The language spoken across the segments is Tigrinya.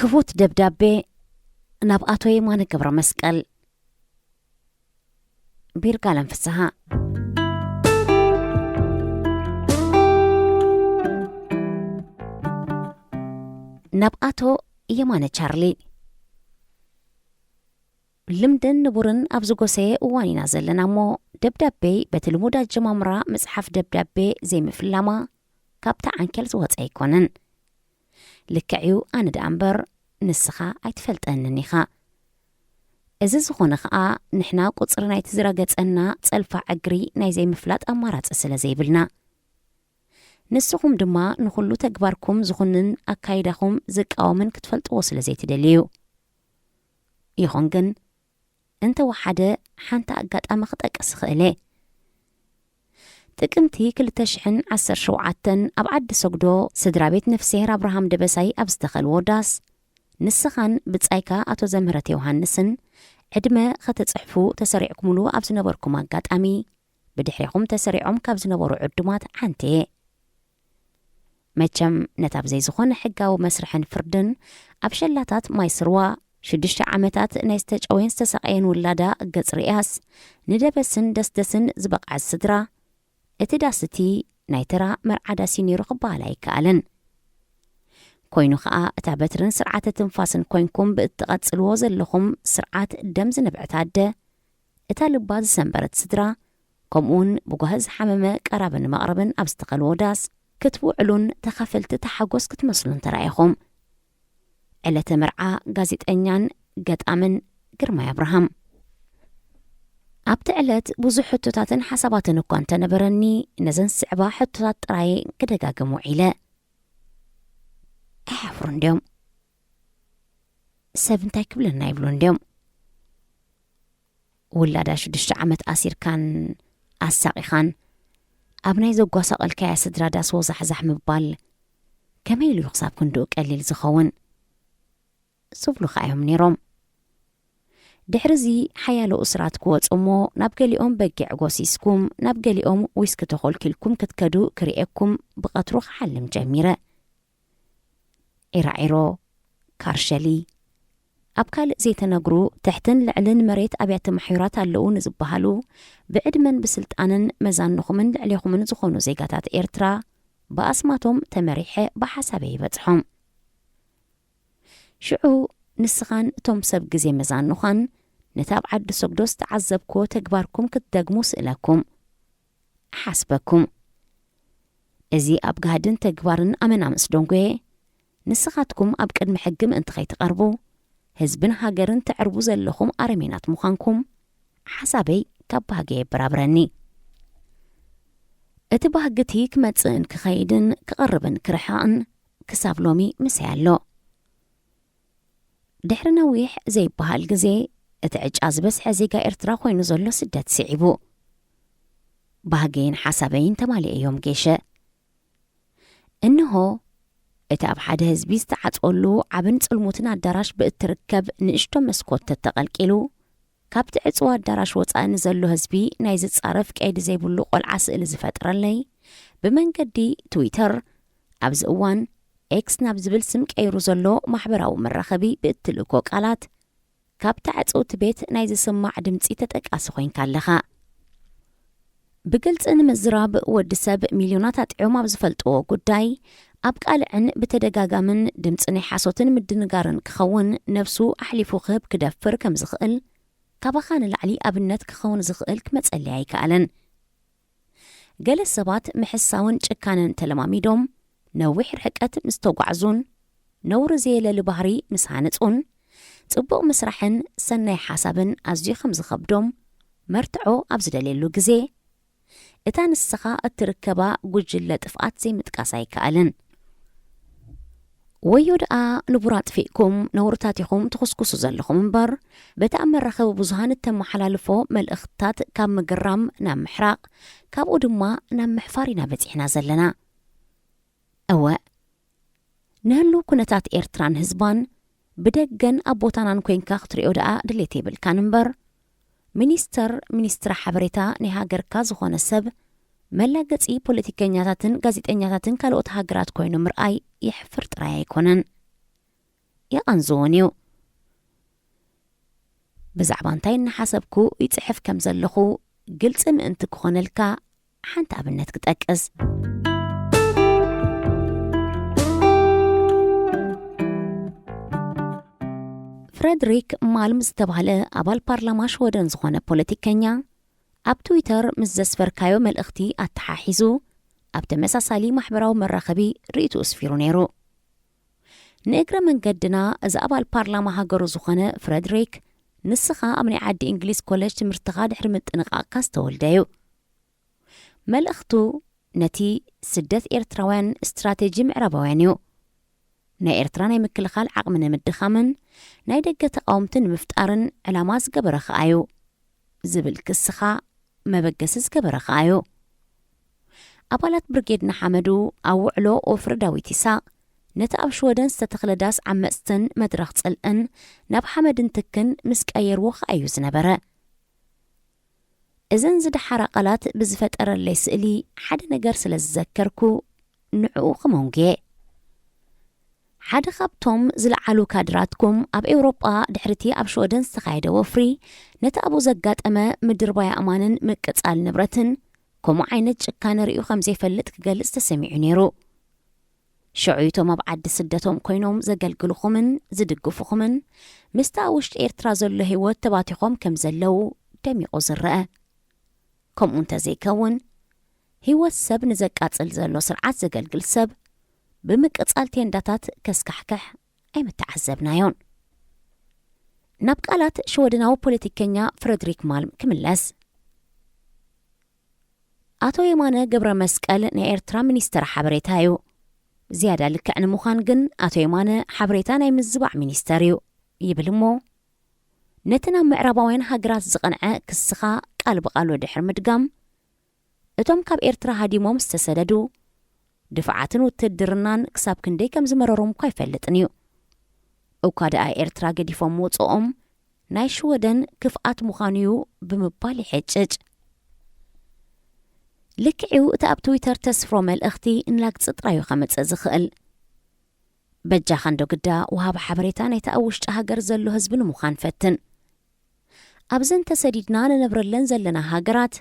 ክፉት ደብዳቤ ናብ ኣቶ የማነ ገብረ መስቀል። ቢርጋለም ፍስሃ። ናብ ኣቶ የማነ ቻርሊ። ልምድን ንቡርን ኣብ ዝጎሰየ እዋን ኢና ዘለና እሞ፣ ደብዳቤይ በቲ ልሙድ ኣጀማምራ መጽሓፍ ደብዳቤ ዘይምፍላማ ካብታ ዓንኬል ዝወጸ ኣይኮነን። ልክዕ እዩ፣ ኣነ ደኣ እምበር ንስኻ ኣይትፈልጠንን ኢኻ። እዚ ዝኾነ ኸኣ፣ ንሕና ቁጽሪ ናይቲ ዝረገጸና ጸልፋ ዕግሪ ናይ ዘይምፍላጥ ኣማራጺ ስለ ዘይብልና። ንስኹም ድማ ንኹሉ ተግባርኩም ዝኹንን ኣካይዳኹም ዝቃወምን ክትፈልጥዎ ስለ ዘይትደልዩ። ይኹን ግን፣ እንተ ወሓደ ሓንቲ ኣጋጣሚ ክጠቅስ እኽእል እየ። ጥቅምቲ ክልተ ሽሕን ዓሰርተ ሸውዓተን ኣብ ዓዲ ሰጉዶ ስድራ ቤት ነፍስሄር ኣብርሃም ደበሳይ ኣብ ዝተኸልዎ ዳስ፣ ንስኻን ብጻይካ ኣቶ ዘምህረት ዮሃንስን ዕድመ ኸተጽሕፉ ተሰሪዕኩምሉ ኣብ ዝነበርኩም ኣጋጣሚ፣ ብድሕሬኹም ተሰሪዖም ካብ ዝነበሩ ዕዱማት ሓንቲ እየ። መቸም ነታ ብዘይ ዝኾነ ሕጋዊ መስርሕን ፍርድን ኣብ ሸላታት ማይ ስርዋ ሽዱሽተ ዓመታት ናይ ዝተጨወየን ዝተሳቐየን ውላዳ ገጽ ርእያስ፣ ንደበስን ደስደስን ዝበቕዐት ስድራ፣ እቲ ዳስ እቲ ናይ ተራ መርዓ ዳስ እዩ ነይሩ ክበሃል ኣይከኣልን። ኮይኑ ኸኣ፣ እታ በትርን ስርዓተ ትንፋስን ኮይንኩም ብእትቐጽልዎ ዘለኹም ስርዓት ደም ዝነብዐት ኣደ፣ እታ ልባ ዝሰንበረት ስድራ፣ ከምኡውን ብጓሂ ዝሓመመ ቀራብን መቕርብን ኣብ ዝተኸልዎ ዳስ ክትውዕሉን ተኻፈልቲ እቲ ሓጎስ ክትመስሉን ተራኢኹም። ዕለተ መርዓ ጋዜጠኛን ገጣምን ግርማይ ኣብርሃም። ኣብቲ ዕለት ብዙሕ ሕቶታትን ሓሳባትን እኳ እንተነበረኒ፣ ነዘን ዝስዕባ ሕቶታት ጥራይ ክደጋግም ውዒለ። ኣይሓፍሩን ድዮም? ሰብ እንታይ ክብለና ይብሉን ድዮም? ውላዳ ሽዱሽተ ዓመት ኣሲርካን ኣሳቒኻን፣ ኣብ ናይ ዘጓሳቐልካያ ስድራ ዳስ ወዛሕዛሕ ምባል ከመይ ኢሉ እዩ ክሳብ ክንድኡ ቀሊል ዝኸውን? ዝብሉ ኸኣ እዮም ነይሮም። ድሕርዚ ሓያሎ እሱራት ክወጹ እሞ፣ ናብ ገሊኦም በጊዕ ጎሲስኩም፣ ናብ ገሊኦም ዊስኪ ተኾልኪልኩም ክትከዱ ክርእየኩም ብቐትሩ ክሓልም ጀሚረ። ዒራዒሮ፣ ካርሸሊ፣ ኣብ ካልእ ዘይተነግሩ ትሕትን ልዕልን መሬት ኣብያተ ማሕዩራት ኣለዉ ንዝበሃሉ፣ ብዕድመን ብስልጣንን መዛንኹምን ልዕሌኹምን ዝኾኑ ዜጋታት ኤርትራ፣ ብኣስማቶም ተመሪሐ ብሓሳበይ ይበጽሖም። ሽዑ ንስኻን እቶም ሰብ ግዜ መዛንዃን ነቲ ኣብ ዓዲ ሰግዶ ዝተዓዘብክዎ ተግባርኩም ክትደግሙ ስእለኩም። እሓስበኩም። እዚ ኣብ ጋህድን ተግባርን ኣመና ምስ ደንጎየ፣ ንስኻትኩም ኣብ ቅድሚ ሕጊ ምእንቲ ኸይትቐርቡ፣ ህዝብን ሃገርን ተዕርቡ ዘለኹም ኣረሜናት ምዃንኩም ሓሳበይ ካብ ባህጊ የበራብረኒ። እቲ ባህጊ እቲ ክመጽእን ክኸይድን ክቐርብን ክርሕቕን ክሳብ ሎሚ ምሳይ ኣሎ። ድሕሪ ነዊሕ ዘይበሃል ግዜ፣ እቲ ዕጫ ዝበዝሐ ዜጋ ኤርትራ ኮይኑ ዘሎ ስደት ስዒቡ። ባህገይን ሓሳበይን ተማሊኤዮም ጌሸ። እንሆ፣ እቲ ኣብ ሓደ ህዝቢ ዝተዓጽወሉ ዓብን ጽልሙትን ኣዳራሽ ብእትርከብ ንእሽቶ መስኮት ተተቐልቂሉ፣ ካብቲ ዕጽዋ ኣዳራሽ ወጻኢ ንዘሎ ህዝቢ ናይ ዝጻረፍ ቀይዲ ዘይብሉ ቆልዓ ስእሊ ዝፈጥረለይ፣ ብመንገዲ ትዊተር፣ ኣብዚ እዋን ኤክስ ናብ ዝብል ስም ቀይሩ ዘሎ ማሕበራዊ መራኸቢ ብእትልእኮ ቃላት፣ ካብታ ዕጽውቲ ቤት ናይ ዝስማዕ ድምጺ ተጠቃሲ ኮይንካ ኣለኻ። ብግልጺ ንምዝራብ፣ ወዲ ሰብ ሚልዮናት ኣጥዕዮም ኣብ ዝፈልጥዎ ጉዳይ፣ ኣብ ቃልዕን ብተደጋጋምን ድምጺ ናይ ሓሶትን ምድንጋርን ክኸውን ነብሱ ኣሕሊፉ ክህብ ክደፍር ከም ዝኽእል፣ ካባኻ ንላዕሊ ኣብነት ክኸውን ዝኽእል ክመጸለይ ኣይከኣለን። ገለ ሰባት ምሕሳውን ጭካነን ተለማሚዶም፣ ነዊሕ ርሕቀት ምስ ተጓዕዙን፣ ነውሪ ዘየለሊ ባህሪ ምስ ሃነጹን፣ ጽቡቕ ምስራሕን ሰናይ ሓሳብን ኣዝዩ ከም ዝኸብዶም መርትዖ ኣብ ዝደልየሉ ግዜ፣ እታ ንስኻ እትርከባ ጉጅለ ጥፍኣት ዘይምጥቃስ ኣይከኣልን። ወዮ ደኣ ንቡር ኣጥፊእኩም ነውርታት ኢኹም ትኹስኩሱ ዘለኹም እምበር፣ በቲ ኣብ መራኸቢ ብዙሃን እተመሓላልፎ መልእኽትታት ካብ ምግራም ናብ ምሕራቕ፣ ካብኡ ድማ ናብ ምሕፋር ኢና በጺሕና ዘለና። እወ፣ ንህሉው ኩነታት ኤርትራን ህዝባን ብደገን ኣብ ቦታናን ኮይንካ ክትሪኦ ደኣ ድሌት የብልካን እምበር፣ ሚኒስተር ሚኒስትሪ ሓበሬታ ናይ ሃገርካ ዝኾነ ሰብ መላገጺ ፖለቲከኛታትን ጋዜጠኛታትን ካልኦት ሃገራት ኮይኑ ምርኣይ የሕፍር ጥራይ ኣይኮነን። የቐንዝውን እዩ። ብዛዕባ እንታይ እናሓሰብኩ ይጽሕፍ ከም ዘለኹ ግልጺ ምእንቲ ክኾነልካ ሓንቲ ኣብነት ክጠቅስ። ፍረድሪክ ማልም ዝተባህለ ኣባል ፓርላማ ሽወደን ዝኾነ ፖለቲከኛ፣ ኣብ ትዊተር ምስ ዘስፈርካዮ መልእኽቲ ኣተሓሒዙ ኣብ ተመሳሳሊ ማሕበራዊ መራኸቢ ርእይትኡ ኣስፊሩ ነይሩ። ንእግረ መንገድና፣ እዚ ኣባል ፓርላማ ሃገሩ ዝኾነ ፍረድሪክ፣ ንስኻ ኣብ ናይ ዓዲ እንግሊዝ ኮሌጅ ትምህርትኻ ድሕሪ ምጥንቓቕካ ዝተወልደ እዩ። መልእኽቱ ነቲ ስደት ኤርትራውያን ስትራቴጂ ምዕራባውያን እዩ። ናይ ኤርትራ ናይ ምክልኻል ዓቕሚ ንምድኻምን ናይ ደገ ተቓወምቲ ንምፍጣርን ዕላማ ዝገበረ ከኣ እዩ ዝብል ክስኻ መበገሲ ዝገበረ ከኣ እዩ። ኣባላት ብርጌድ ንሓመዱ ኣብ ውዕሎ ኦፍር ዳዊት ይሳቕ ነቲ ኣብ ሽወደን ዝተተኽለ ዳስ ዓመጽትን መድረኽ ጽልእን ናብ ሓመድን ትክን ምስ ቀየርዎ ከኣ እዩ ዝነበረ። እዘን ዝደሓራ ቃላት ብዝፈጠረለይ ስእሊ ሓደ ነገር ስለ ዝዘከርኩ ንዕኡ ክመንጉየ። ሓደ ካብቶም ዝለዓሉ ካድራትኩም ኣብ ኤውሮጳ ድሕርቲ ኣብ ሽወደን ዝተኻየደ ወፍሪ ነቲ ኣብኡ ዘጋጠመ ምድርባይ ኣእማንን ምቅጻል ንብረትን ከምኡ ዓይነት ጭካነ ርእዩ ከም ዘይፈልጥ ክገልጽ ተሰሚዑ ነይሩ። ሽዑ እቶም ኣብ ዓዲ ስደቶም ኮይኖም ዘገልግልኹምን ዝድግፉኹምን ምስቲ ኣብ ውሽጢ ኤርትራ ዘሎ ህይወት ተባቲኾም ከም ዘለዉ ደሚቑ ዝረአ። ከምኡ እንተዘይከውን ህይወት ሰብ ንዘቃጽል ዘሎ ስርዓት ዘገልግል ሰብ ብምቅጻል ቴንዳታት ከስካሕክሕ ኣይምተዓዘብናዮን። ናብ ቃላት ሽወደናዊ ፖለቲከኛ ፍረድሪክ ማልም ክምለስ። ኣቶ የማነ ገብረ መስቀል ናይ ኤርትራ ሚኒስተር ሓበሬታ እዩ። ዝያዳ ልክዕ ንምዃን ግን ኣቶ የማነ ሓበሬታ ናይ ምዝባዕ ሚኒስተር እዩ ይብል እሞ፣ ነቲ ናብ ምዕራባውያን ሃገራት ዝቐንዐ ክስኻ ቃል ብቓሉ ድሕሪ ምድጋም፣ እቶም ካብ ኤርትራ ሃዲሞም ዝተሰደዱ ድፍዓትን ውትድርናን ክሳብ ክንደይ ከም ዝመረሮም እኳ ኣይፈልጥን እዩ። እኳ ደኣ ኤርትራ ገዲፎም ምውጽኦም ናይ ሽወደን ክፍኣት ምዃኑ እዩ ብምባል ይሕጭጭ። ልክዕዩ እቲ ኣብ ትዊተር ተስፍሮ መልእኽቲ ንላግጺ ጥራዩ ከምጽእ ዝኽእል። በጃኻ እንዶ ግዳ ወሃቢ ሓበሬታ ናይቲ ኣብ ውሽጢ ሃገር ዘሎ ህዝቢ ንምዃን ፈትን። ኣብዘን ተሰዲድና ንነብረለን ዘለና ሃገራት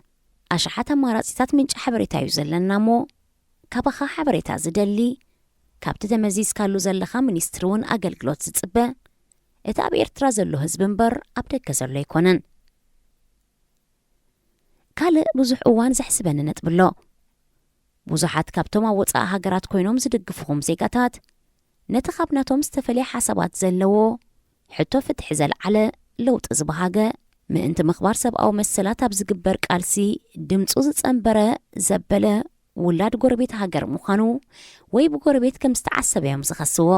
ኣሽሓት ኣማራጺታት ምንጪ ሓበሬታ እዩ ዘለና እሞ፣ ካባኻ ሓበሬታ ዝደሊ፣ ካብቲ ተመዚዝካሉ ዘለኻ ሚኒስትሪ እውን ኣገልግሎት ዝጽበ፣ እቲ ኣብ ኤርትራ ዘሎ ህዝቢ እምበር ኣብ ደገ ዘሎ ኣይኮነን። ካልእ ብዙሕ እዋን ዘሕስበኒ ነጥቢ ኣሎ። ብዙሓት ካብቶም ኣብ ወጻኢ ሃገራት ኮይኖም ዝድግፉኹም ዜጋታት፣ ነቲ ካብ ናቶም ዝተፈልየ ሓሳባት ዘለዎ፣ ሕቶ ፍትሒ ዘልዓለ፣ ለውጢ ዝበሃገ፣ ምእንቲ ምኽባር ሰብኣዊ መሰላት ኣብ ዝግበር ቃልሲ ድምጹ ዝጸንበረ፣ ዘበለ፣ ውላድ ጎረቤት ሃገር ምዃኑ ወይ ብጎረቤት ከም ዝተዓሰበ እዮም ዝኸስዎ።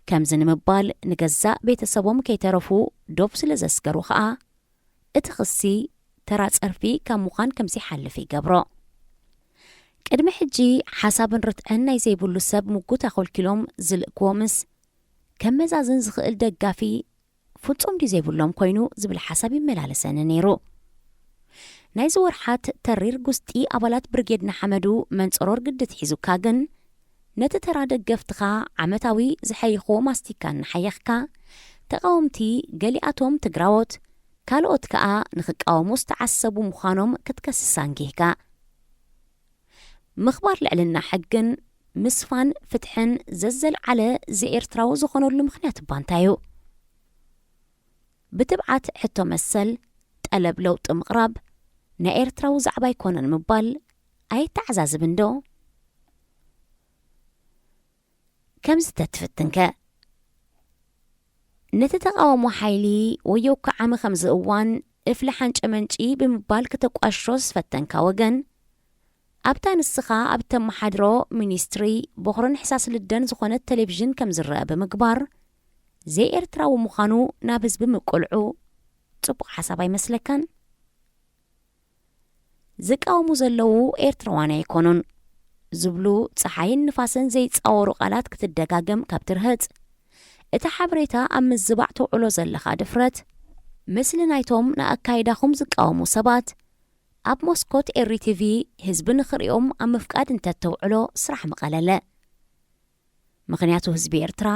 ከምዚ ንምባል ንገዛእ ቤተሰቦም ከይተረፉ ዶብ ስለ ዘስገሩ ኸኣ፣ እቲ ክሲ ተራ ጸርፊ ካብ ምዃን ከም ዘይሓልፍ ይገብሮ። ቅድሚ ሕጂ ሓሳብን ርትዕን ናይ ዘይብሉ ሰብ ምጉት ኣኾልኪሎም ዝልእክዎምስ፣ ከም መዛዝን ዝኽእል ደጋፊ ፍጹም ድዩ ዘይብሎም ኮይኑ ዝብል ሓሳብ ይመላለሰኒ ነይሩ። ናይዚ ወርሓት ተሪር ጉስጢ ኣባላት ብርጌድ ንሓመዱ መንጸሮር ግድት ሒዙካ ግን፣ ነቲ ተራ ደገፍትኻ ዓመታዊ ዝሓይኽዎ ማስቲካ እናሓየኽካ፣ ተቓወምቲ ገሊኣቶም ትግራዎት፣ ካልኦት ከኣ ንኽቃወሙ ዝተዓሰቡ ምዃኖም ክትከስስ ኣንጊህካ። ምኽባር ልዕልና ሕግን ምስፋን ፍትሕን ዘዘልዓለ ዘይኤርትራዊ ዝኾነሉ ምኽንያት እባ እንታይ እዩ? ብትብዓት ሕቶ መሰል፣ ጠለብ ለውጢ ምቕራብ ናይ ኤርትራዊ ዛዕባ ኣይኮነን ምባል ኣየተዓዛዝብን ዶ? ከምዚ ተትፍትንከ? ነቲ ተቓውሞ ሓይሊ ወዮ ከዓሚ ከምዚ እዋን እፍሊ ሓንጨ መንጪ ብምባል ክተቋሽሾ ዝፈተንካ ወገን፣ ኣብታ ንስኻ ኣብ ተመሓድሮ ሚኒስትሪ ቦኽርን ሕሳስ ልደን ዝኾነት ቴሌቪዥን ከም ዝረአ ብምግባር፣ ዘይኤርትራዊ ምዃኑ ናብ ህዝቢ ምቅልዑ ጽቡቕ ሓሳብ ኣይመስለካን? ዝቃወሙ ዘለዉ ኤርትራውያን ኣይኮኑን ዝብሉ ጸሓይን ንፋስን ዘይጻወሩ ቃላት ክትደጋገም ካብ ትርህጽ፣ እቲ ሓበሬታ ኣብ ምዝባዕ ተውዕሎ ዘለኻ ድፍረት፣ ምስሊ ናይቶም ንኣካይዳኹም ዝቃወሙ ሰባት ኣብ መስኮት ኤሪ ቲቪ ህዝቢ ንኽርእዮም ኣብ ምፍቃድ እንተተውዕሎ ስራሕ ምቐለለ። ምኽንያቱ ህዝቢ ኤርትራ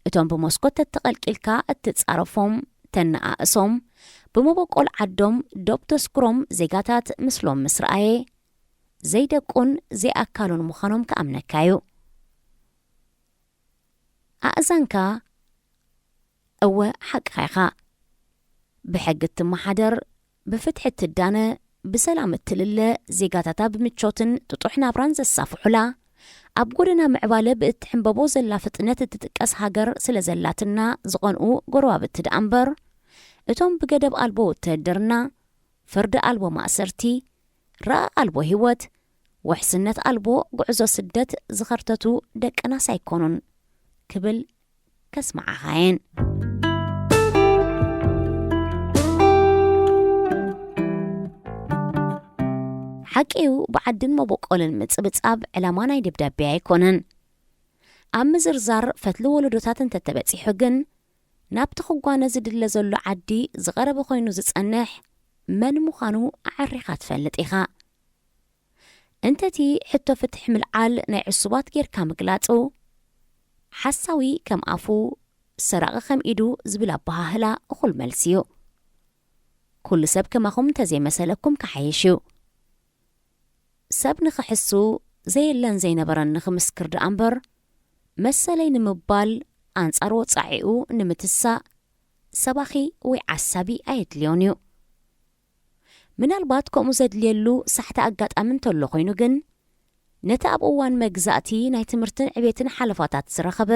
እቶም ብመስኮት ተተቐልቂልካ እትጻረፎም፣ ተነኣእሶም፣ ብመበቆል ዓዶም ዶብ ተስኩሮም ዜጋታት ምስሎም ምስ ረኣየ፣ ዘይደቁን ዘይኣካሉን ምዃኖም ክኣምነካ እዩ። ኣእዛንካ፣ እወ፣ ሓቅኻ ኢኻ። ብሕጊ እትመሓደር፣ ብፍትሒ እትዳነ፣ ብሰላም እትልለ፣ ዜጋታታ ብምቾትን ጥጡሕ ናብራን ዘሳፍሑላ፣ ኣብ ጎደና ምዕባለ ብእትሕንበቦ ዘላ ፍጥነት እትጥቀስ ሃገር ስለ ዘላትና ዝቐንኡ ጎረባብቲ ደኣ እምበር፣ እቶም ብገደብ ኣልቦ ውትህድርና፣ ፍርዲ ኣልቦ ማእሰርቲ፣ ረኣ ኣልቦ ህይወት፣ ውሕስነት ኣልቦ ጉዕዞ ስደት ዝኸርተቱ ደቅናስ ኣይኮኑን ክብል ከስምዓኻየን። ሓቂዩ ብዓድን መበቆልን ምጽብጻብ ዕላማ ናይ ደብዳቤ ኣይኮነን። ኣብ ምዝርዛር ፈትሊ ወለዶታት እንተተበጺሑ ግን፣ ናብቲ ክጓነ ዝድለ ዘሎ ዓዲ ዝቐረበ ኮይኑ ዝጸንሕ መን ምዃኑ ኣዐሪኻ ትፈልጥ ኢኻ። እንተቲ ሕቶ ፍትሒ ምልዓል ናይ ዕሱባት ጌርካ ምግላጹ፣ ሓሳዊ ከም ኣፉ፣ ሰራቒ ከም ኢዱ ዝብል ኣበሃህላ እኹል መልሲ እዩ። ኩሉ ሰብ ከማኹም እንተዘይመሰለኩም ክሓይሽ እዩ። ሰብ ንኽሕሱ፣ ዘየለን ዘይነበረን ንኽምስክር ደኣ እምበር፣ መሰለይ ንምባል ኣንጻር ወጻዒኡ ንምትሳእ ሰባኺ ወይ ዓሳቢ ኣየድልዮን እዩ። ምናልባት ከምኡ ዘድልየሉ ሳሕቲ ኣጋጣሚ እንተሎ ኮይኑ ግን፣ ነቲ ኣብ እዋን መግዛእቲ ናይ ትምህርትን ዕቤትን ሓለፋታት ዝረኸበ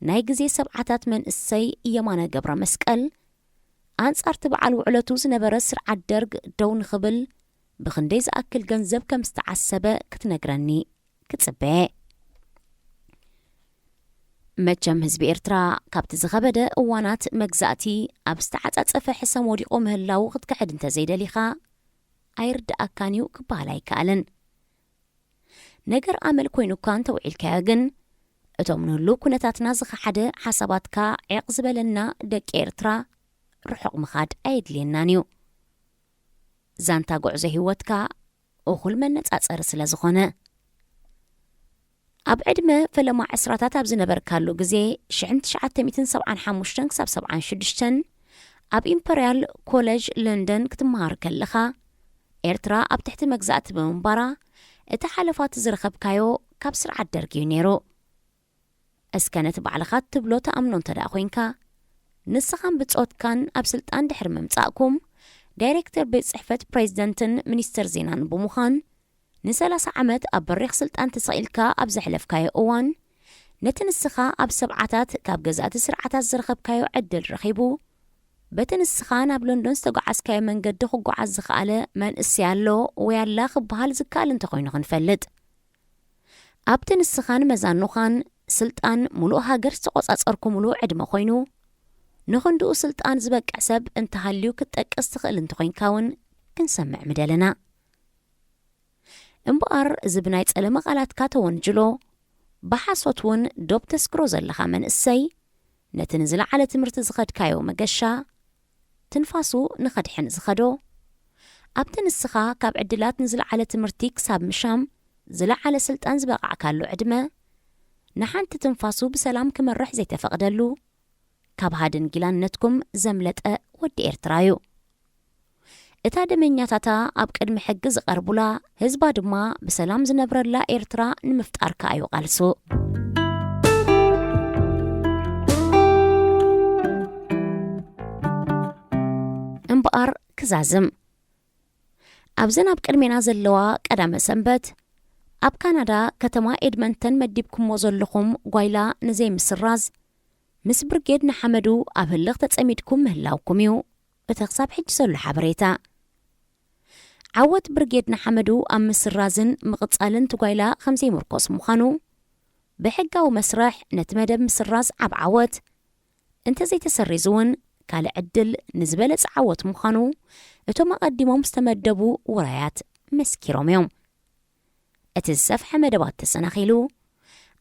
ናይ ግዜ ሰብዓታት መንእሰይ የማነ ገብረ መስቀል፣ ኣንጻርቲ በዓል ውዕለቱ ዝነበረ ስርዓት ደርግ ደው ንኽብል ብኽንደይ ዝኣክል ገንዘብ ከም ዝተዓሰበ ክትነግረኒ ክጽበየ። መቸም ህዝቢ ኤርትራ ካብቲ ዝኸበደ እዋናት መግዛእቲ ኣብ ዝተዓጻጸፈ ሕሰም ወዲቑ ምህላዉ ክትክሕድ እንተዘይደሊኻ፣ ኣይርድኣካን እዩ ክበሃል ኣይከኣልን። ነገር ኣመል ኮይኑ እኳ እንተውዒልካዮ ግን፣ እቶም ንህሉው ኩነታትና ዝኸሓደ ሓሳባትካ ዒቕ ዝበለና ደቂ ኤርትራ ርሑቕ ምኻድ ኣየድልየናን እዩ። ዛንታ ጉዕዞ ህይወትካ እኹል መነጻጸሪ ስለ ዝኾነ። ኣብ ዕድመ ፈለማ ዕስራታት ኣብ ዝነበርካሉ ግዜ፣ ሽሕን ትሽዓተ ሚእትን ሰብዓን ሓሙሽተን ክሳብ ሰብዓን ሽዱሽተን ኣብ ኢምፐርያል ኮለጅ ለንደን ክትመሃር ከለኻ፣ ኤርትራ ኣብ ትሕቲ መግዛእቲ ብምንባራ፣ እቲ ሓለፋት ዝረኸብካዮ ካብ ስርዓት ደርጊ እዩ ነይሩ። እስከ ነቲ ባዕልኻ እትብሎ ትኣምኖ እንተ ደኣ ኮይንካ፣ ንስኻን ብጾትካን ኣብ ስልጣን ድሕሪ ምምጻእኩም፣ ዳይሬክተር ቤት ጽሕፈት ፕሬዚደንትን ሚኒስተር ዜናን ብምዃን፣ ንሰላሳ ዓመት ኣብ በሪኽ ስልጣን ተሰቒልካ ኣብ ዘሕለፍካዮ እዋን፣ ነቲ ንስኻ ኣብ ሰብዓታት ካብ ገዛእቲ ስርዓታት ዝረኸብካዮ ዕድል ረኺቡ፣ በቲ ንስኻ ናብ ሎንዶን ዝተጓዓዝካዮ መንገዲ ክጓዓዝ ዝኸኣለ መንእሰይ ኣሎ ወይ ኣላ ክበሃል ዝከኣል እንተኾይኑ ክንፈልጥ። ኣብቲ ንስኻን መዛኑኻን ስልጣን ሙሉእ ሃገር ዝተቖጻጸርኩምሉ ዕድመ ኮይኑ፣ ንኽንድኡ ስልጣን ዝበቅዕ ሰብ እንተሃልዩ ክትጠቅስ ትኽእል እንተኾይንካ እውን ክንሰምዕ ምደለና። እምበኣር፣ እዚ ብናይ ጸለመ ቃላትካ ተወንጅሎ፣ ብሓሶት እውን ዶብ ተስክሮ ዘለኻ መንእሰይ፣ ነቲ ንዝለዓለ ትምህርቲ ዝኸድካዮ መገሻ፣ ትንፋሱ ንኸድሕን ዝኸዶ፣ ኣብቲ ንስኻ ካብ ዕድላት ንዝለዓለ ትምህርቲ ክሳብ ምሻም ዝለዓለ ስልጣን ዝበቓዕካሉ ዕድመ፣ ንሓንቲ ትንፋሱ ብሰላም ክመርሕ ዘይተፈቕደሉ፣ ካብ ሃድን ጊላነትኩም ዘምለጠ ወዲ ኤርትራ እዩ። እታ ደመኛታታ ኣብ ቅድሚ ሕጊ ዝቐርቡላ፣ ህዝባ ድማ ብሰላም ዝነብረላ ኤርትራ ንምፍጣር ከኣ እዩ ቃልሱ። እምበኣር ክዛዝም፣ ኣብዘን ኣብ ቅድሜና ዘለዋ ቀዳመ ሰንበት፣ ኣብ ካናዳ ከተማ ኤድመንተን መዲብኩሞ ዘለኹም ጓይላ ንዘይምስራዝ፣ ምስ ብርጌድ ንሓመዱ ኣብ ህልኽ ተጸሚድኩም ምህላውኩም እዩ እቲ ክሳብ ሕጂ ዘሎ ሓበሬታ። ዓወት ብርጌድ ንሓመዱ ኣብ ምስራዝን ምቕጻልን እቲ ጓይላ ከም ዘይምርኮስ ምዃኑ፣ ብሕጋዊ መስርሕ ነቲ መደብ ምስራዝ ዓብ ዓወት፣ እንተዘይተሰሪዙ እውን ካልእ ዕድል ንዝበለጸ ዓወት ምዃኑ እቶም ኣቐዲሞም ዝተመደቡ ውራያት መስኪሮም እዮም። እቲ ዝሰፍሐ መደባት ተሰናኺሉ፣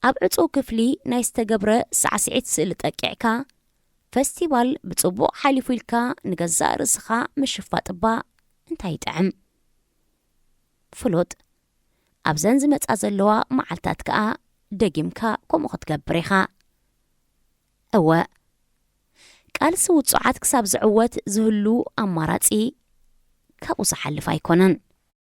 ኣብ ዕጹው ክፍሊ ናይ ዝተገብረ ሳዕስዒት ስእሊ ጠቂዕካ፣ ፈስቲቫል ብጽቡቕ ሓሊፉ ኢልካ ንገዛእ ርእስኻ ምሽፋጥ እባ እንታይ ይጥዕም? ፍሉጥ፣ ኣብዘን ዝመጻ ዘለዋ መዓልታት ከኣ ደጊምካ ከምኡ ክትገብር ኢኻ። እወ፣ ቃልሲ ውጹዓት ክሳብ ዝዕወት ዝህሉ ኣማራጺ ካብኡ ዝሓልፍ ኣይኮነን።